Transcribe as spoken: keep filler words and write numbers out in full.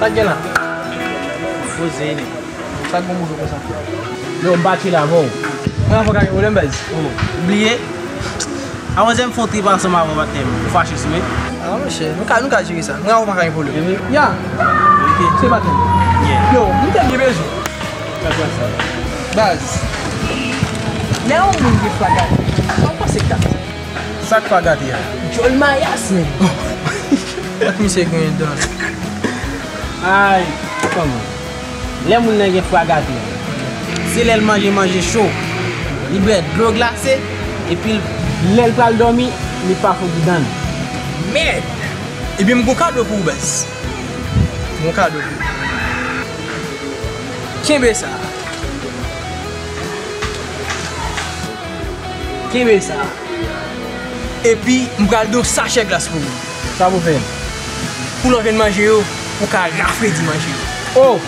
Sa k gen la? Poze, nèg. Sa k gon boujou konsa? Yo, m pa tchile avè w. Mwen avè w ka gen pwoblèm, baz. Oh, ou bliye? Avanse m fè yon trip ansanm avè w, patnè m. Ou fache sou mwen? Ah, monchè, nou ka, nou ka jere sa. Mwen avè w pa ka gen pwoblèm. Ya. Ok. Se patnè m. Yeah. Yo, m tèlman gen bezwen. Baz. Lè yon moun gen fwa gate, sa w panse k ta fè? Sa k fwa gate a? Djòl mayas, menm. Gad misye gen dan. Ay, kòman? Lè moun nan gen fwa gate, se lè l manje manje cho, li bwè dlo glase, epi l, lè l pral dòmi, li pa fougi dan l. Mèd! Epi m gon kado pou ou, baz. M gon kado pou ou. Kenbe sa. Kenbe sa. Epi, m pral gen yon sachè glas pou ou. Sa pou fè? Pou lè w vin manje yo, ou ka rafredi manje yo. Oh!